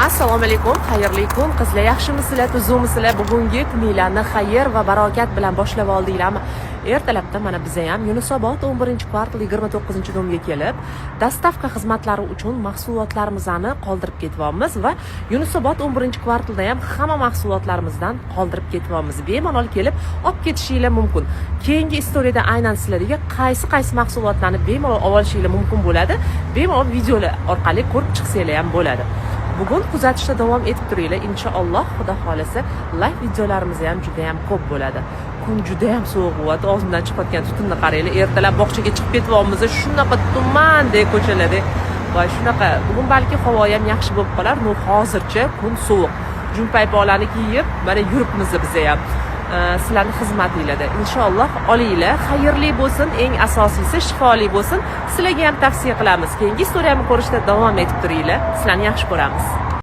Assalomu alaykum, xayrli kun, qizlar, yaxshimisizlar, tuzukmisizlar? Bugungi kuninglarni xayr va barokat bilan boshlab oldinglarmi? Ertalabdan mana biza ham Yunusobod 11-kvartal 29-domga kelib, доставка xizmatlari uchun mahsulotlarimizni qoldirib ketyapmiz va Yunusobod 11-kvartalda ham hamma mahsulotlarimizdan qoldirib ketyapmiz. Bemalol kelib olib ketishinglar mumkin. Keyingi istoriyada aynan sizlarga qaysi qaysi mahsulotlarni bemalol olib olishinglar mumkin bo'ladi, bemalol videolar orqali ko'rib chiqsanglar ham bo'ladi. Bugun kuzatishda davom etib turinglar, inshaalloh. Xudo xohlasa, live videolarimiz ham juda ham ko'p bo'ladi. Kun juda ham sovuq bo'lyapti, og'zimdan chiqayotgan tutunni qaranglar. Ertalab bog'chaga chiqib ketyapmiz, shunaqa tumandek ko'chalarda va shunaqa. Bugun balki havo ham yaxshi bo'lib qolar, но hozircha kun sovuq. Jumpaypoqlarni kiyib mana yuribmiz biza ham sizlarni xizmatinglarda. Inshaalloh, olinglar, xayrli bo'lsin, eng asosiysi shifoli bo'lsin. Sizlarga ham tavsiya qilamiz. Keyingi istoriyamni ko'rishda davom etib turinglar. Sizlarni yaxshi ko'ramiz.